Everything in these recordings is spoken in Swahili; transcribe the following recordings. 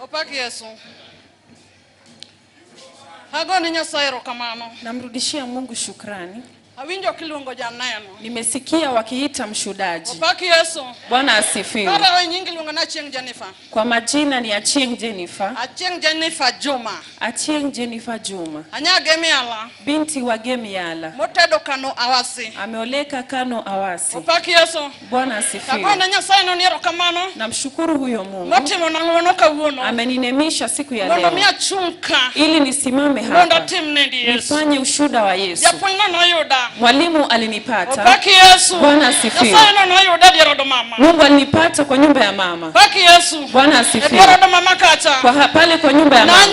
Opak Yesu. Agone Nyasaye erokamano. Namrudishia Mungu shukrani. Awinjo kiluongo janeno. Nimesikia wakiita mshuhudaji. Opak Yesu. Bwana asifiwe. Kara nying iluongo na Achieng' Jennifer. Kwa majina ni Achieng Jennifer. Achieng' Jennifer Juma. Achieng Jennifer Juma, Anya Gemiala. Binti wa Gemiala, Motedo Kano Awasi. Ameoleka Kano Awasi. Opak Yesu. Bwana asifiwe. Agone Nyasaye no ni erokamano. Namshukuru huyo Mungu Motimo na ng'wono kawuono. Ameninemisha siku ya Mondo mi leo achung' ka. Ili nisimame Mondo hapa atim nendi Yesu. Nifanye ushuhuda wa Yesu. Japuonj no noyuda. Mwalimu alinipata. Opak Yesu. Bwana asifiwe. Nyasaye no noyuda e dier od mama. Mungu alinipata kwa nyumba ya mama. Opak Yesu. Bwana E asifiwe. dier od mama kacha. Kwa pale kwa nyumba ya Na mama.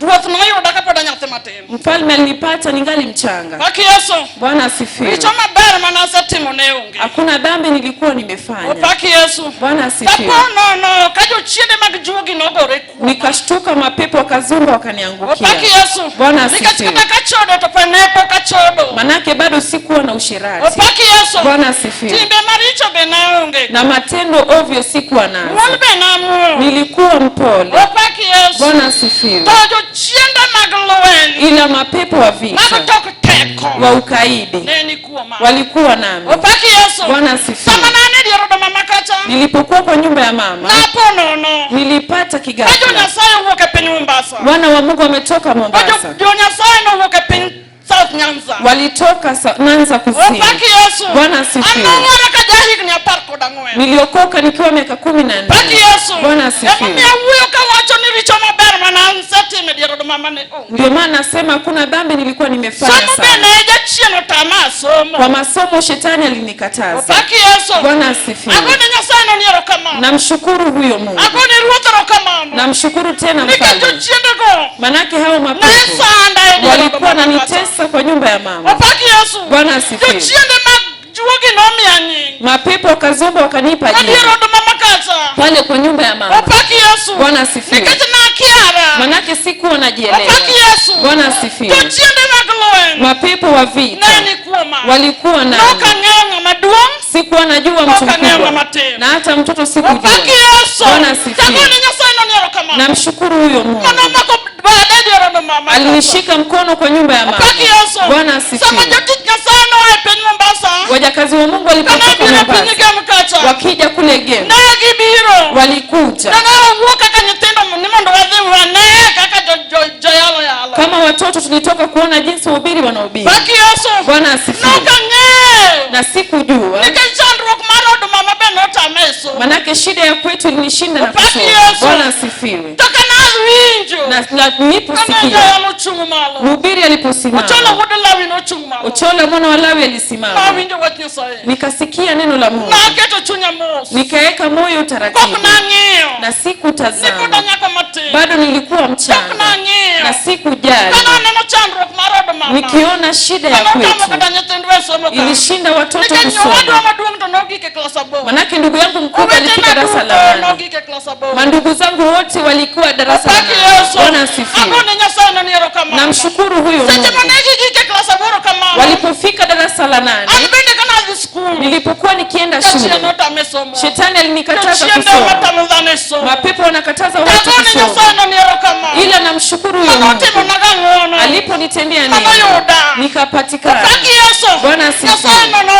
Ruoth noyuda kapod anyathi matin. Mfalme alinipata ningali mchanga. Pak Yesu. Bwana asifiwe. Richo maber mane asetimo ne onge. Hakuna dhambi nilikuwa nimefanya. Opak Yesu. Bwana asifiwe. Kapo nono ka jochiende mag juogi nogore kuoma. Nikashtuka, mapepo wakazumba wakaniangukia. Opak Yesu. Bwana Nikech asifiwe. kata kachodo to pe ne pok achodo. Manake bado sikuwa na usherati. Opak Yesu. Bwana asifiwe. Timbe maricho be ne onge. Na matendo ovyo sikuwa nazo. Muol be namuol. Nilikuwa mpole. Opak Yesu. Bwana asifiwe. To jochiende mag lweny Ila mapepo wa vita mag tok teko wa ukaidi ne ni kuoma. Walikuwa nami. Opak Yesu. Bwana asifiwe. Sama ne an e dier od mama kacha. Nilipokuwa kwa nyumba ya mama Napo nono. Nilipata Ka jo kighafla. Nyasaye owuok e piny Mombasa. Wana wa Mungu wametoka To Mombasa, jo Nyasaye nowuok e piny South Nyanza. Walitoka Nyanza Kusini. Opak Yesu. Bwana asifiwe. Anowara ka jahigni 14. Niliokoka nikiwa miaka 14. Pak Yesu. Bwana asifiwe. Emomiyo awuoyo kawacho ni richo maber mana asetimo e dier od mama ne onge. Ndio maana nasema hakuna dhambi nilikuwa nimefanya Somo sana. be ne jachien otama somo. Kwa masomo shetani alinikataza. Opak Yesu. Bwana asifiwe. Agone Nyasaye no ni erokamano. Namshukuru huyo Mungu. Agone Ruoth erokamano. Namshukuru tena Nikech mfalme. jochiendego Manake hao ne mapepo sanda e dier od walikuwa mama kacha. wananitesa kwa nyumba ya mama. Opak Yesu. Bwana asifiwe. Jochiende mag juogi nomiya nying. Mapepo wakazumba wakanipa Ka dier jina od mama kacha. Pale kwa nyumba ya mama. Opak Yesu. Bwana asifiwe. Nikech nakiara. Manake sikuwa najielewa. Opak Yesu. Bwana asifiwe. Jochiende mag lweny Mapepo wa vita ne ni kuoma. Walikuwa nami. Nok ang'eyo ng'ama duong'. Sikuwa najua mtu Ok ang'eyo mkubwa ng'ama tin. Na hata mtoto sikujua. Opak Yesu. Bwana asifiwe. Tagone Nyasaye no ni erokamano. Namshukuru huyo Mungu. Mano omako bade e dier od mama kacha. Alinishika mkono kwa nyumba ya mama. Opak Yesu. Bwana Sama asifiwe. jotich Nyasaye noa e piny Mombasa. Wajakazi wa Mungu Kane walipotoka biro e piny Mombasa Gem kacha. Wakija kule Gem Ne gibiro. Walikuja To ne wawuok kaka nyithindo ni mondo wadhi wane kaka joyalo yalo. Kama watoto tulitoka kuona jinsi wahubiri wanahubiri. Pak Yesu. Bwana asifiwe. Nok ang'eyo. Na sikujua Nikech chandruok mar od mama be notama e somo. Manake shida ya kwetu ilinishinda na Opak kusoma. Yesu. Bwana asifiwe. To ka nawinjo. Na Kane niliposikia jayalo ochung' malo. Mhubiri aliposimama, Ochola wuod Lawi nochung' malo. Ochola mwana wa Lawi alisimama, Nawinjo wach Nyasaye. Nikasikia neno la Mungu, Naketo chunya mos. Nikaweka moyo Pok taratibu nang'iyo. Na Ni pod sikutazama, anyako matin. Bado nilikuwa Pok mchanga nang'iyo. Na sikujali. Kane aneno chandruok mar od mama. Nikiona shida ya Kane otamo kwetu kata nyithindwa e somo ka. Ilishinda watoto Nikech owadwa kusoma, maduong' to nogik e klas 8. Manake ndugu yangu mkubwa Owetena alifika darasa la duto 8. nogik e klas 8. Mandugu zangu wote walikuwa darasa la Opak 8. Yesu. Bwana asifiwe. Agone Nyasaye no ni erokamano. Namshukuru huyo Seche Mungu. mane gigik e klas 8 kamano. Walipofika darasa la 8, An bende kane adhi skul. Nilipokuwa nikienda Jachien shule, notame somo. Shetani alinikataza Jochiende kusoma. matamo dhano e somo. Mapepo wanakataza watu Tagone kusoma, Nyasaye no ni erokamano. ila namshukuru huyo Mano Mungu otimona ng'wono. aliponitendea Mano neema, yuda. nikapatikana. Opak Yesu. Bwana asifiwe. Nyasaye no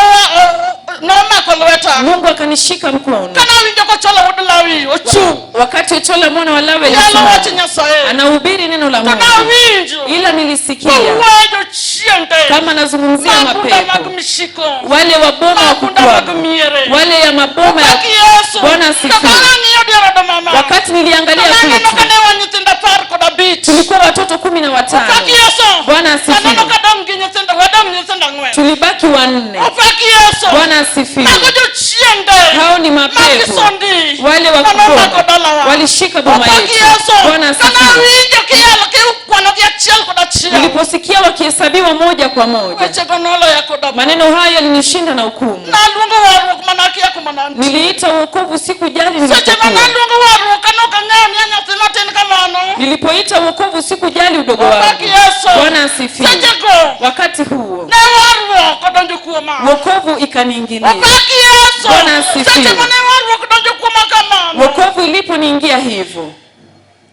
nomako lweta. Mungu akanishika mkono. Kane awinjo kochola wuod Lawi ochung'. Wakati Ochola mwana wa Lawi Yalo alisimama, wach Nyasaye. Anahubiri neno la To Mungu, nawinjo. Ila nilisikia Kowuoyo jochiende. Kama nazungumzia Mag punda mag mapepo mishiko. Wale wa boma wa Mag punda mag kukwama, miere. Wale ya maboma ya Opak Yesu. Bwana To asifiwe. kane ang'iyo dier od mama. Wakati niliangalia To naneno kwetu, kane wan nyithindo 15. Tulikuwa watoto 15. Opak Yesu. Bwana asifiwe. Naneno kadong' gi nyithindo, wadong' nyithindo 4. Tulibaki 4. Opak Yesu. Bwana asifiwe. Mago jochiende. Hao ni Mag mapepo sondi. Wale wa Mano kuboma omako dalawa. Walishika boma Opak yetu. Yesu. Bwana Kane asifiwe. awinjo kiyalo kikwanogi achiel kod achiel. Niliposikia wakihesabiwa moja kwa moja, Wechego noloya koda bura. Maneno hayo yalinishinda na hukumu. Naluongo warruok mana akia kuma nantie. Niliita wokovu, sikujali Seche nilipokuwa. ma naluongo warruok kane ok ang'eyo ni anyathi matin kamano. Nilipoita wokovu sikujali udogo Opak wangu. Yesu. Bwana asifiwe. Sechego Wakati huo ne warruok odonjo kuoma. Wokovu ikaniingilia. Opak Yesu. Bwana asifiwe. Seche mane warruok donjo kuoma kamano. Wokovu iliponiingia hivyo,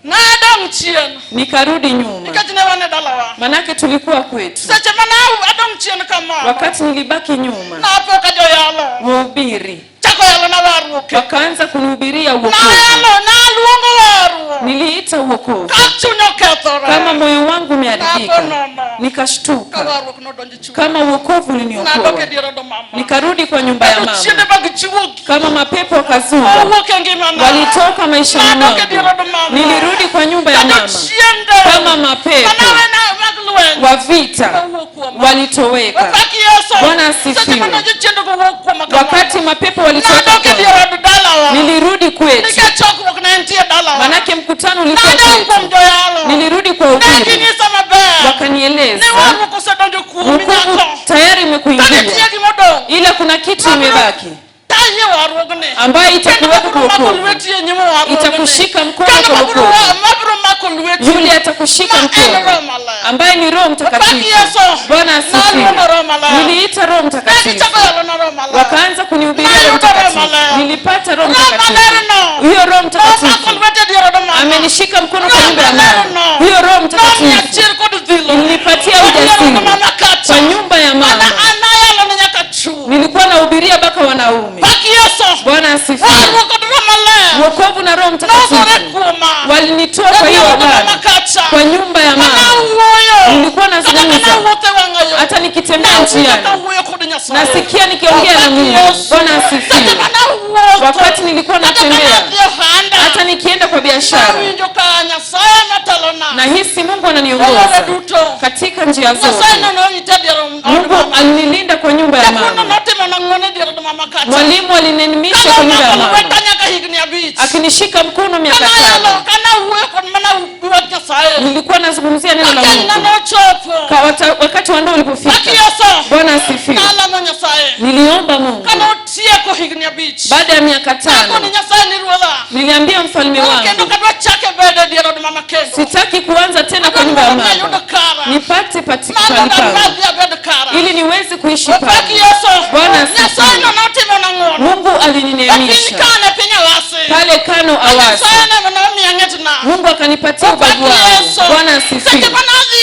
Nadong chien. Nikarudi nyuma, Nikech ne wan e dalawa. Manake tulikuwa kwetu. Seche mane adong chien kamano. Wakati nilibaki nyuma, Napo ka joyalo. Wahubiri Chako yalo na warruok. Wakaanza kunihubiria uokovu. Nayalo naluongo warruok. Niliita uokovu Ka chunya okethore. Kama moyo wangu umeharibika, Napo nono. Ka nikashtuka warruok nodonjo e chunya. Kama uokovu Nadok e uliniokoa. dier od mama. Nikarudi kwa nyumba ya mama, Jochiende mag juogi. Kama mapepo wakazuga, Owuok e ngimana. Walitoka maishani Nadok e mwangu. dier od mama. Nilirudi kwa nyumba ya Ka mama jochiende. Kama mapepo Manawe na mag lweny. wa vita Owuok kuoma. walitoweka. Opak Yesu. Bwana asifiwe. Seche mane jochiendego wuok kuoma kamano. Wakati mapepo walitoka Nadok e dier kwangu, od dalawa. nilirudi kwetu, Nikech chokruok ne nitie dalawa. Manake mkutano ulikuwa Nadong kuom kwetu. joyalo. Nilirudi kwa Ne ubiri, ginyisa maber. Wakanieleza Ni warruok osedonjo kuomi wokovu nyako. tayari To umekuingia, nitie gimodong'. ila kuna kitu imebaki Tayie warruogni. Ambayo itakuweka Kendo kwa mabiro mako wokovu, lweti e nyim warruogni. Itakushika mkono Kendo kwa mabiro wokovu. mabiro mako lweti. Yule atakushika Ma en mkono Roho Maler. Ambaye ni Roho Opak Mtakatifu. Yesu. Bwana asifiwe. Naluongo Roho Maler. Niliita Roho Ne Mtakatifu, gichako yalo na Roho Maler. Wakaanza kunihubiria Roho Nayudo Roho Mtakatifu. Maler. Nilipata Roho Roho Mtakatifu. Maler no. Huyo Roho Nomako Mtakatifu lwete e dier od mama. Amenishika mkono kwa Roho nyumba ya Maler mama. no. Huyo Roho Nomiya Mtakatifu chir kod dhilo. ilinipatia E dier od ujasiri mama kacha. Kwa nyumba ya Mana mama. anayalo ne nyaka chwo. Nilikuwa nahubiria mpaka wanaume. Pak Yesu. Bwana asifiwe. Warruok kod Roho Maler. Wokovu na Roho Nogore Mtakatifu kuoma. walinitoa kwa hiyo E dier od mama agano kacha. kwa nyumba ya Mana mama. awuoyo. Nilikuwa Kata nazungumza kana awuotho e wang'ayo. hata nikitembea Nawuotho njiani kawuoyo kod Nyasaye. Nasikia nikiongea na Opak Mungu. Yesu. Bwana Seche asifiwe. mane awuotho. Wakati nilikuwa Kata kana natembea, adhi e ohanda. Hata nikienda kwa biashara, Nawinjo ka Nyasaye matelona. Nahisi Mungu E yore ananiongoza duto. Katika njia Nyasaye zote. nonorita e dier od Mungu mama. alinilinda kwa nyumba ya Japuonj mama. notimona ng'wono e dier od mama kacha. Mwalimu alinielimisha kwa nyumba ya Kane omako mama, lweta nyaka higni 5. Akinishika mkono miaka Kana ayalo 5. kana awuoyo kod mana wach Nyasaye. Nilikuwa nazungumzia neno la Ka Mungu. nochopo. Wakati wa ndoa Pak ulipofika, Yesu. Bwana asifiwe. Nalamo Nyasaye. Niliomba Mungu Kane otieko higni 5. baada ya miaka Nakoni 5, Nyasaye ni ruodha. niliambia mfalme Koro kendo wangu, kadwa chake bedo e dier od mama kendo. Sitaki kuanza tena kwa Adwaro nyumba ya mondo mi ayud mama, kara. nipate pati Mano pahali dwa pangu adhi abed kara. ili niweze kuishi Opak pale. Yesu. Bwana Nyasaye asifiwe. no notimona ng'wono. Mungu E piny alinineemesha Kano e piny Awasi. Pale Kano Awasi. Nyasaye nomiya ng'etna. Mungu akanipatia Opak ubavu wangu. Yesu. Bwana Seche asifiwe. mane adhi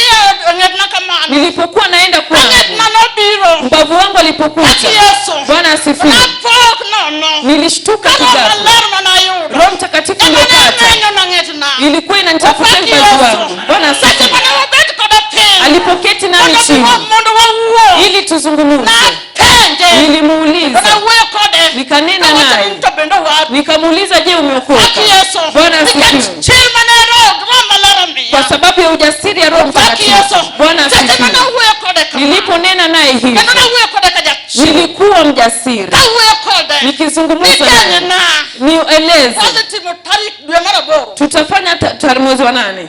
e ng'etna kamano. Nilipokuwa naenda Ka kwangu, ng'etna nobiro. mbavu wangu Pak alipokuja, Yesu. Bwana asifiwe. Napok nono. Nilishtuka Ka Roho kighafla. Maler mane ayudo. Roho Mtakatifu Ema ne niliyopata menyo na ng'etna. ilikuwa inanitafutia Opak ubavu Yesu. wangu. Bwana Seche asifiwe. mane wabet koda piny. Alipoketi nami Mondo chini mondo wawuo. Ili tuzungumze, Napenje. nilimuuliza, Nawuoyo kode. nikanena Kawacho naye, ni to bende owadu. nikamuuliza, je, umeokoka? Pak Yesu. Bwana Nikech asifiwe. chir mane Roho Maler omiya. Kwa sababu ya ujasiri ya Roho Opak Mtakatifu. Yesu. Bwana Seche mane asifiwe. awuoyo kode kama. Niliponena naye hivi, Kendo nawuoyo kode ka jachir. Nilikuwa mjasiri Kawuoyo kode. nikizungumza Nipenje naye, na. nieleze Wadhi timo tarik dwe mar aboro. tutafanya tarehe mwezi wa 8,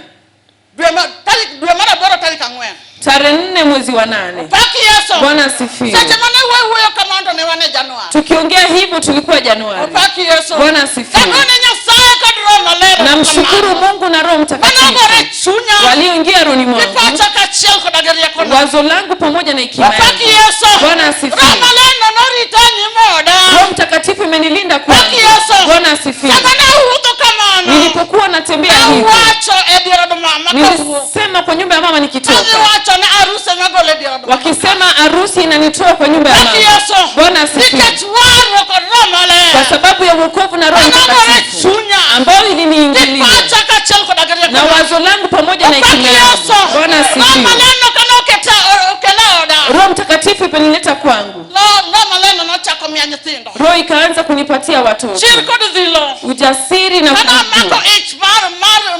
Tarik dwe mar aboro tarik 4. Tarehe 4 mwezi wa 8. Pak Yesu. Bwana asifiwe. Seche mane wawuoyo kamano to ne wan e Januar. Tukiongea hivyo tulikuwa Januari. Opak Yesu. Bwana asifiwe. Agone Nyasaye kod Roho Maler. Namshukuru Mungu na Roho Mane Mtakatifu ogore chunya. walioingia rohoni Gi mwangu, pacha kaachiel koda gi riekona. wazo langu pamoja na hekima Opak yangu. Yesu. Bwana asifiwe. Roho Maler no norita e nyim oda. Roho Mtakatifu imenilinda Pak kwangu. Yesu. Bwana asifiwe. Sama nawuotho kamano. Nilipokuwa natembea hivi, Nawacho e dier od mama kawuok. nilisema kwa nyumba ya mama nikitoka, Adhi wacho ne aruse magolo e dier od mama. wakisema harusi inanitoa kwa nyumba ya Pak mama. Yesu. Bwana asifiwe. Nikech warruok kod Roho Maler. Kwa sababu ya wokovu na Roho Mane ogore Mtakatifu chunya. ambayo Gi iliniingilia pacha kaachiel koda gi na riekona. wazo langu pamoja na Opak hekima yangu. Yesu. Bwana Roho asifiwe. Maler no kane oketa okela e oda. Roho Mtakatifu imenileta kwangu. Roho Maler no nochako miya nyithindo. Roho ikaanza kunipatia watoto, Chir kod dhilo. ujasiri na Kane amako kujua. ich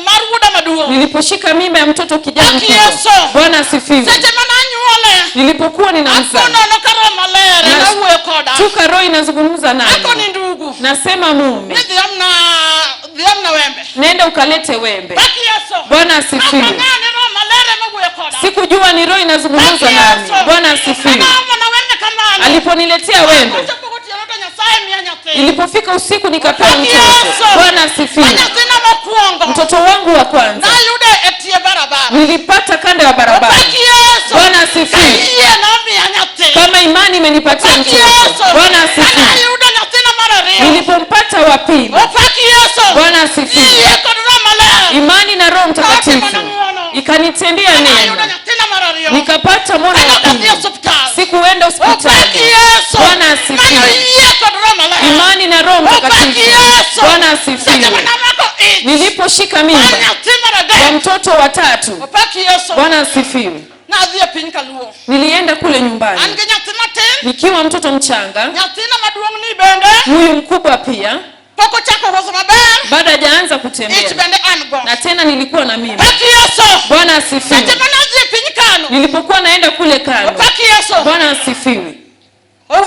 mar wuoda maduong'. Niliposhika mimba ya mtoto kijana Pak mkubwa. Yesu. Bwana asifiwe. Seche mane anyuole. Nilipokuwa ninamzaa, Akonono ka Roho Maler ema wuoyo koda. tuka Roho inazungumza nami, Akoni ndugu. nasema mume, Ni dhi omna wembe. nenda ukalete wembe. Pak Yesu. Bwana asifiwe. Akang'eyo ni Roho Maler ema wuoyo koda. Sikujua ni Roho inazungumza Pak nami. Yesu. Bwana asifiwe. Kane omona wembe kamano. Aliponiletea wembe, Kochopo gotieno to Nyasaye miya nyathi. Ilipofika usiku nikapewa Pak mtoto. Yesu. Bwana asifiwe. Nyathina mokwongo. Mtoto wangu wa kwanza Nayude e tie barabara. Nilipata kando ya barabara. Pak Yesu. Bwana asifiwe. Ka yie nomiya nyathi. Kama imani imenipatia Pak mtoto. Yesu. Bwana asifiwe. Anayudo nyathina mar ariyo. Nilipompata wa pili. Opak Yesu. Bwana asifiwe. Yie kod Roho Maler. Imani Akanitendea Mane ayudo neema, nyathina mar ariyo. Nikapata mwana Mane wa ok adhi pili. osuptal. Sikuenda Opak hospitali. Yesu. Bwana Mane asifiwe. oyie kod Roho Maler. Imani na Roho Opak Mtakatifu. Yesu. Bwana Seche asifiwe. mane amako ich. Niliposhika Mar mimba nyathi mar wa adek. mtoto wa tatu, Opak Yesu. Bwana asifiwe. Nadhi e piny kaluo. Nilienda kule An nyumbani gi nyathi matin. nikiwa mtoto mchanga, Nyathina maduong' ni bende huyu mkubwa pia pok ochako wuotho maber. bado hajaanza Ich kutembea, bende an go. Na tena nilikuwa na mimba. Pak Yesu. Bwana Seche asifiwe. mane adhi e piny Kano. Nilipokuwa naenda kule Kano, Opak Yesu. Bwana asifiwe.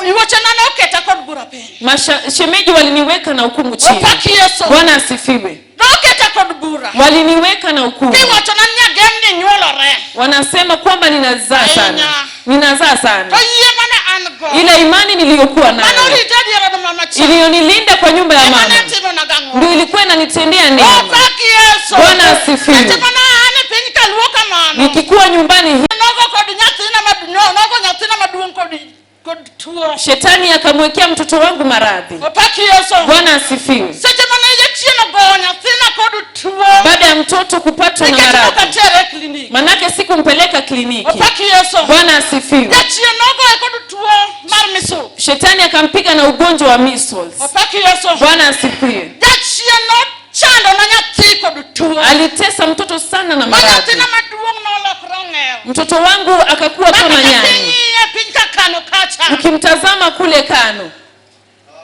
Yuochena noketa kod bura piny. Shemeji waliniweka na hukumu chini. Opak Yesu. Bwana asifiwe. Noketa kod bura. Waliniweka na hukumu, Kiwachona ni nyagem ni nyuolore. Wanasema kwamba ninazaa sana, Aina. ninazaa To sana. yie mane an go. Ile imani niliyokuwa Mane nayo orita e dier od mama cha. iliyonilinda kwa nyumba ya Ema mama ne timona gang'o? ndio ilikuwa inanitendea neema. Opak Yesu. Bwana asifiwe. Seche mane an e piny kaluo kamano. Nikikuwa nyumbani hii, Nogo kod nyathina maduong' nogo nyathina maduong' kod tuo. Shetani akamwekea mtoto wangu maradhi. Opak Yesu. Bwana asifiwe. Seche mane jachien ogoyo nyathina kod tuo. Baada ya mtoto kupatwa na Nikech nok maradhi, atere e klinik. Manake sikumpeleka kliniki. Opak Yesu. Bwana asifiwe. Jachien nogoye kod tuo mar measles. Shetani akampiga na ugonjwa wa measles. Opak Yesu. Bwana asifiwe. Jachien nochando na nyathi kod tuo. Alitesa mtoto sana na Ma maradhi. nyathina maduong' nolokre ong'er. Mtoto wangu akakuwa Ma kama kata nyani. king'iye piny ka Kano kacha. Ukimtazama kule Kano,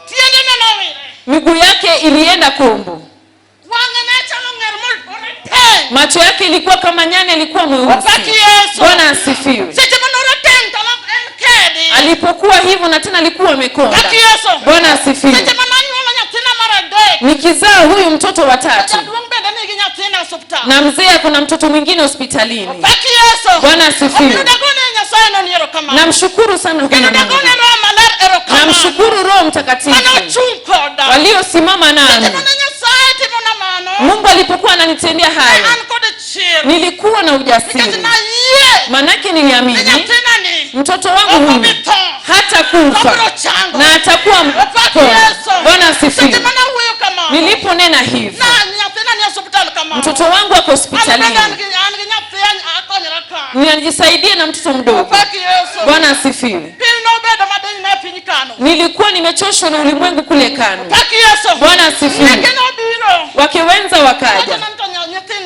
Tiendene nowire. Miguu yake ilienda kombo, Wang'e ne chalo ng'er morateng'. Macho yake ilikuwa kama nyani, alikuwa Opak mweusi. Yesu. Bwana asifiwe. Seche mane orateng' to lok en kedi. Alipokuwa hivyo na tena alikuwa amekonda. Pak Yesu. Bwana asifiwe. Seche mane anyuolo nyathina mar adek. Nikizaa huyu mtoto wa tatu Jaduong' bende nigi nyathina e osuptal. Na mzee ako na mtoto mwingine hospitalini. Opak Yesu. Bwana asifiwe. Omiyo dagone Nyasaye noni erokamano. Namshukuru sana huyu Kendo Mungu. dagone Roho Maler erokamano. Namshukuru Roho Mtakatifu Mane ochung' koda. waliosimama Seche nami. mane Nyasaye timona mano. Mungu alipokuwa ananitendea Ne hayo, an kod chir. Nilikuwa na Nikech ujasiri, nayie. Manake Ni niliamini nyathina ni. Mtoto wangu Ok huyu obi tho. hata kufa Obiro chango. Na atakuwa Opak mpona. Yesu. Bwana Seche asifiwe. mane awuoyo kamano. Niliponena hivi, Na nyathina ni e osuptal kamano. Mtoto wangu ako An bende an hospitalini, gi nyathi akonyora ka. ninajisaidia na mtoto mdogo. Opak Yesu. Bwana asifiwe. Piny nobedo madiny ne piny Kano. Nilikuwa nimechoshwa na ulimwengu kule Kano. Pak Yesu. Bwana asifiwe. Nyake nobiro. Wake wenza wakaja, Wachona ni to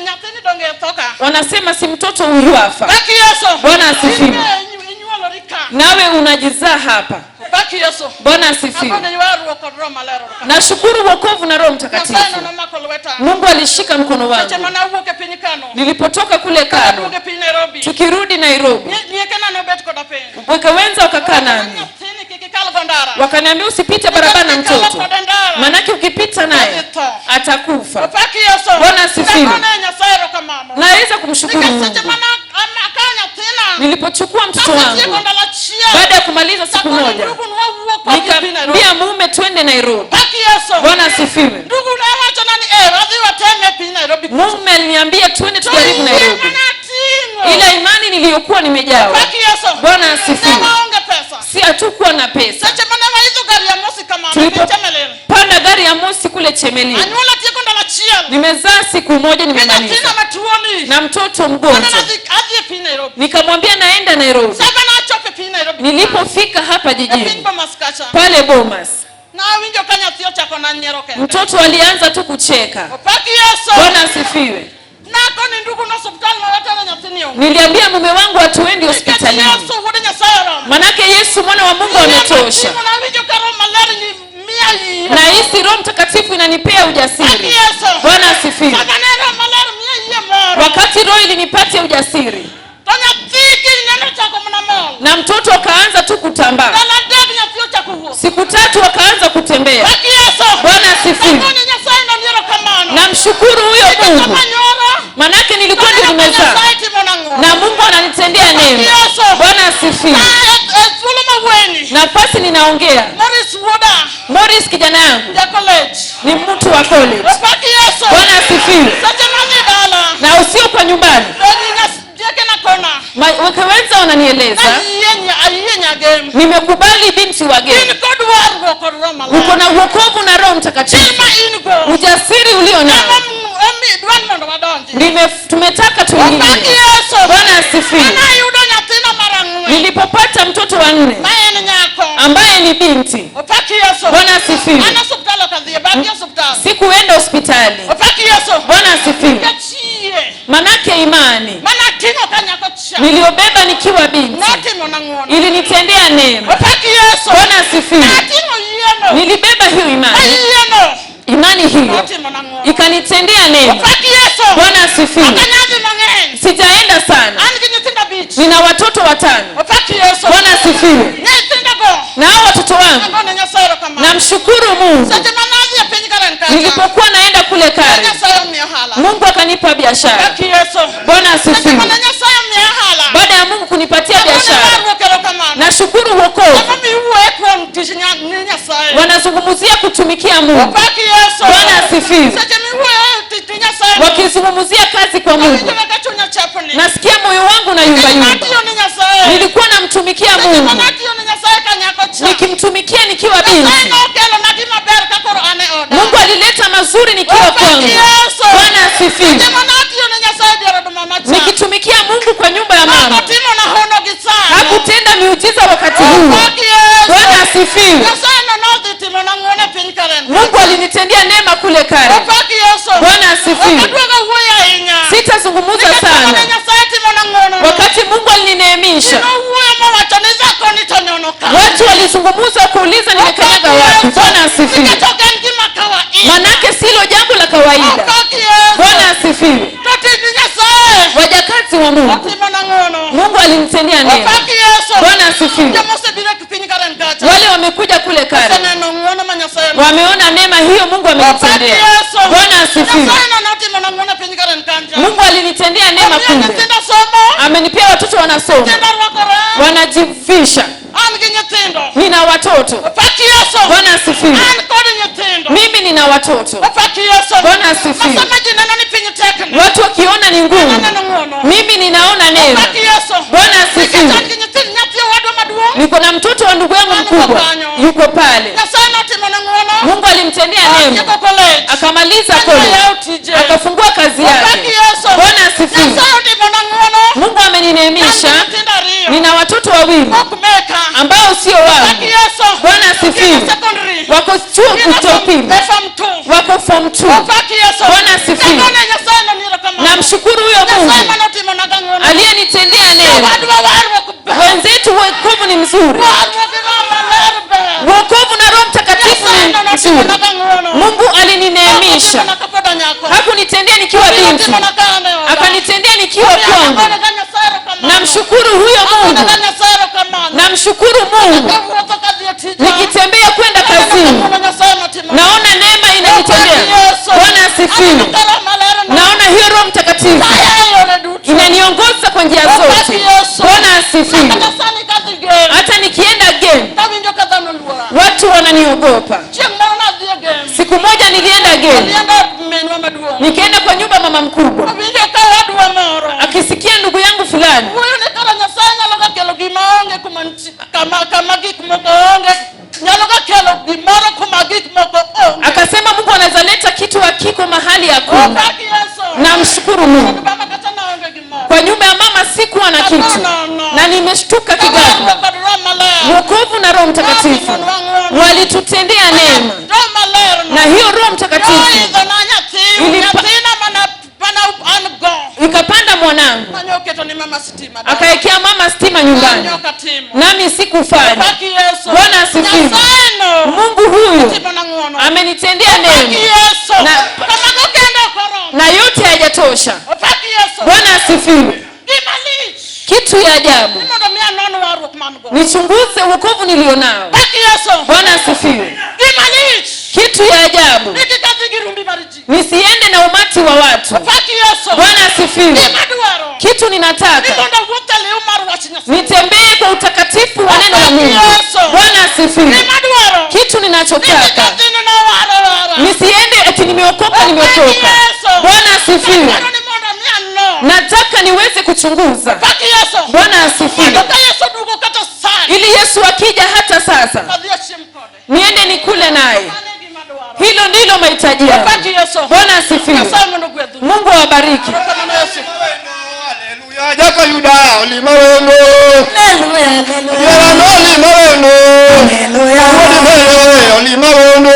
nyathini donge e tho ka. Wanasema si mtoto huyu afa. Pak Yesu. Bwana asifiwe. In be inyuolori ka. Nawe unajizaa hapa. Pak Yesu. Bwana asifiwe. Agone ywaruok kod Roho Maler erokamano. Nashukuru wokovu na Roho Nyasaye Mtakatifu. nomako lweta. Mungu alishika mkono Seche wangu mane awuok e piny Kano. Nilipotoka kule Kano, Aduogo e piny Nairobi. Tukirudi Nairobi, Nyiekena nobet koda piny. Wake wenza wakakaa nami, Nyathini kik ikal go ndara. Wakaniambia usipite barabara na Kik ikal mtoto, kode ndara. Manake ukipita naye atakufa. Opak Yesu. Bwana asifiwe. Dagone Nyasaye erokamano. Naweza kumshukuru Nikech seche Mungu. mane akawo nyathina. Nilipochukua mtoto Nasetieko wangu ndalo achiel. baada ya kumaliza siku Takoni moja, ndugu nwawuok wadhi e piny Nairobi. nikamwambia mume twende Nairobi. Pak Yesu. Bwana asifiwe. Ndugu ne wachona ni eh wadhi watem e piny Nairobi. Mume aliniambia twende To tujaribu yie Nairobi. mane ating'o. Ile imani niliyokuwa nimejawa. Pak Yesu. Bwana asifiwe. Ne waonge pesa. Si hatukuwa na pesa. Seche mane waidho gari ya mosi kamano piny Chemelil. Tulipopanda gari ya mosi kule Chemelil, Anyuola tieko ndalo achiel. Nimezaa siku moja Gi nyathina nimemaliza, matuoni. Na mtoto Mane mgonjwa. adhi e piny Nairobi. Nikamwambia naenda Nairobi. Sama nachopo e piny Nairobi. Nilipofika hapa E piny jijini Bomas kacha. pale Bomas, Nawinjo ka nyathi ochako na nyiero kende. Mtoto alianza tu kucheka. Opak Yesu. Bwana asifiwe. Nakoni ndugu na osuptal ma watero nyathini onge. Niliambia mume wangu hatuendi Nikech hospitalini, Yesu wuod Nyasaye oromo. Manake Yesu mwana wa Mungu ametosha. Nawinjo ka Roho Maler miya yie. Nahisi Roho Mtakatifu inanipea Pak ujasiri. Yesu. Bwana asifiwe. Sama ne Roho Maler miya yie moro. Wakati Roho ilinipatia ujasiri To nyathi kinyne nochako mana mol. Na mtoto akaanza tu kutambaa, Ndalo adek nyathi ochako wuok. Siku tatu akaanza kutembea. Pak Yesu. Bwana asifiwe. Nagone Nyasaye noni erokamano. Namshukuru huyo Nikech Mungu, sama nyoro. Manake nilikuwa ndio Taneno ka nimezaa Nyasaye timona ng'wono. Na Mungu ananitendea neema. Yesu. Bwana asifiwe. E thuolo mawuoyeni. Nafasi ninaongea, Morris wuoda. Morris kijana yangu Ja college. Ni mtu wa college. Opak Yesu. Bwana asifiwe. Seche madhi dala. Na usio kwa nyumbani, To nyiekena kona. Wake wenza wananieleza Ayie nyagem. Nimekubali binti wa In geni. kod warruok kod Roho Maler. Uko na wokovu na Roho Chir Mtakatifu, ma in go. Ujasiri ulio nao Ema Dwan mondo wadonji. Tumetaka Opak tuingie. Yesu. Bwana asifiwe. Anayudo nyathina mar ang'wen. Nilipopata mtoto wa nne Ma en nyako. Ambaye ni binti. Opak Yesu. Bwana asifiwe. An osuptal ok adhiye, bagi osuptal. Sikuenda hospitali. Opak Yesu. Bwana asifiwe. Nikech yie. Manake imani Mana ting'o ka nyako cha. Niliyobeba nikiwa binti Notimo na ng'wono. Ilinitendea neema. Opak Yesu. Bwana asifiwe. Nating'o yieno. Nilibeba hiyo imani, Ayieno. Imani hiyo Notimo na ng'wono. Ikanitendea neema. Opak Yesu. Bwana asifiwe. Ok anyadhi mang'eny. Sijaenda sana, An gi nyithindo abich. Nina watoto watano. Opak Yesu. Bwana asifiwe. Nyithindogo. Na hao watoto wangu Agone Nyasaye erokamano. Namshukuru Mungu. Seche manadhi e piny Karen kacha. Nilipokuwa naenda kule Karen, Nyasaye omiyo ohala. Mungu akanipa biashara. Opak Yesu. Bwana Seche asifiwe. mane Nyasaye omiya ohala. Baada ya Mungu kunipatia Agone biashara, warruok erokamano. Nashukuru wokovu. Emomiyo iwuoyo kuom tich ni Nyasaye. Wanazungumzia kutumikia Mungu. Opak Yesu. Bwana asifiwe. Seche miwuoyo e tich ni Nyasaye. Wakizungumzia kazi kwa Mungu, Awinjo kaka chunya chapni. Nasikia moyo wangu na yumba yumba. Natiyo ni Nyasaye. Nilikuwa namtumikia Seche Mungu, manatiyo ni Nyasaye ka nyako cha. Nikimtumikia nikiwa Nyasaye binti. nokelo na gima ber ka koro an e oda. Mungu alileta mazuri nikiwa Opak kwangu. Yesu. Bwana asifiwe. Seche manatiyo ni Nyasaye dier od mama cha. Nikitumikia Mungu kwa nyumba ya mama, Otimo na hono gi sano. Hakutenda miujiza wakati huo. Opak Yesu. Bwana asifiwe. Nyasaye no nodhi timo na ng'wono e piny Karen. Mungu alinitendea neema kule Karen. Opak Yesu. Bwana asifiwe. Ok aduogo wuoyo ahinya. Sitazungumza Nikech kama ne sana. Nyasaye timo na ng'wono no. Wakati Mungu alinineemisha, Nowuoyo mowacho ni zakoni to nyono ka. Watu walizungumza kuuliza nimekanyaga wapi. Bwana asifiwe. Nikech ok en gima kawaida. Manake silo jambo la kawaida. Opak Yesu. Bwana asifiwe. To tij Nyasaye. Wajakazi wa Mungu, Otimo na ng'wono. Mungu alinitendea neema. Opak Yesu. Bwana asifiwe. Joma osebiro e piny Karen kacha. Wale wamekuja kule Karen Oseneno ng'wono ma Nyasaye wameona neema hiyo Mungu Opak amenitendea. Yesu. Bwana asifiwe. Nyasaye no notimo na ng'wono e piny Karen kacha. Mungu alinitendea neema Omiyo kule. nyithindo somo. Amenipea watoto wanasoma, Nyithindo rwakore. Wanajivisha. An gi nyithindo. Nina watoto. Opak Yesu. Bwana asifiwe. An kod nyithindo. Mimi nina watoto. Opak Yesu. Bwana asifiwe. Masama ji neno ni piny tekni. Watu wakiona ni ngumu, Aneno ng'wono. Mimi ninaona neema. Opak Yesu. Bwana Nikech asifiwe. an gi nyithindo nyathi owadwa maduong'. Niko na mtoto wa ndugu yangu mkubwa, yuko pale. Nyasaye notimo ne ng'wono. Mungu alimtendea neema, Otieko college. Akamaliza college, Oyawo tije. Akafungua kazi Opak yake. Yesu. Bwana asifiwe. Nyasaye otimo na ng'wono. Mungu amenineemisha, An gi nyithindo ariyo. Nina watoto wawili Ok meka. Ambao sio Opak wangu. Yesu. Bwana asifiwe. Gin e secondary. Wako chuo Gin e cha upili, e form 2. Wako form 2. Opak Yesu. Bwana asifiwe. Nagone Nyasaye no ni erokamano. Namshukuru huyo Nyasaye Mungu mane otimona ng'wono. aliyenitendea neema. Owadwa warruok ber. Wenzetu, wokovu ni mzuri, Warruok gi Roho Maler ber. wokovu na Roho Mtakatifu Nyasaye ni no mzuri. notimona ng'wono. Mungu alinineemisha, Okotimona kapod anyako. Hakunitendea nikiwa binti, Otimona ka an e oda. Akanitendea nikiwa kwangu. Agone ga Nyasaye erokamano. Namshukuru huyo Agone Mungu, ga Nyasaye erokamano. Namshukuru Mungu. Kawuotho kadhi e tija. Nikitembea kwenda Aneno kazini, ng'wono Nyasaye notimo. Naona neema inanitendea. Bwana asifiwe. Aneno ka Roho Maler no. Naona hiyo Roho Mtakatifu Taya e yore duto. Inaniongoza kwa njia zote. Bwana asifiwe. Kata sani kadhi Gem. Hata nikienda Gem, Tawinjo ka dhano luora. Watu wananiogopa. Chieng' moro nadhi e Gem. Siku moja nilienda Gem, Naliendo od minwa maduong'. Nikaenda kwa nyumba mama mkubwa, Awinjo ka owadwa moro. Akisikia ndugu yangu fulani Wuoyo ni kara Nyasaye nyalo ga kelo gima onge kuma kama kama gik moko onge. Nyalo ga kelo gimoro kuma gik moko onge. Akasema Mungu anaweza leta kitu hakiko mahali hakuna. Opak Yesu. Namshukuru Mungu. Mama kata naonge gimoro. Kwa nyumba ya mama sikuwa na kitu, na nimeshtuka kighafla. Kod Roho Maler. Wokovu na Roho Mtakatifu walitutendea neema, Roho Maler no. na hiyo Roho Mtakatifu Noidho na nyathi, nyathina mana mana an go. Ikapanda mwanangu, Mane oketo ni mama sitima. Akaekea mama stima nyumbani, Mane ok atimo. Nami sikufanya. Opak Yesu. Bwana asifiwe. Nyasaye no. Mungu huyu Otimo na ng'wono. amenitendea Opak neema, Yesu. Kamago kende ok oromo. Na yote hayajatosha. Opak Yesu. Bwana asifiwe. Gima lich. Kitu ya ajabu, Ni mondo mi anon warruok man go. Nichunguze wokovu nilionao. Opak Yesu. Bwana asifiwe. Gima lich. Kitu ya ajabu, Ni kik adhi gi rumbi mar ji. Nisiende na umati wa watu. Opak Yesu. Bwana asifiwe. Gima dwaro. Kitu Ni ninataka mondo awuoth e liw mar wach Nyasaye. nitembee kwa utakatifu wa neno la Mungu. Bwana asifiwe. Gima dwaro. Kitu Ni kik ninachotaka adhi ni nowara wara. nisiende eti nimeokoka, nimeokoka. Bwana asifiwe. Dwaro ni mondo mi anon. Nataka niweze kuchunguza. Opak Yesu. Bwana asifiwe. Mondo ka Yesu duogo kata sani. Ili Yesu akija hata sasa Adhi achiem kode. niende nikule naye. Mano e gima dwaro. Hilo ndilo mahitaji yao. Opak Yesu. Bwana asifiwe. Nyasaye mondo ogwedhu. Mungu awabariki. Erokamano Yesu. Haleluya, jaka Yuda olima wendo. Haleluya, olima wendo. Olima wendo.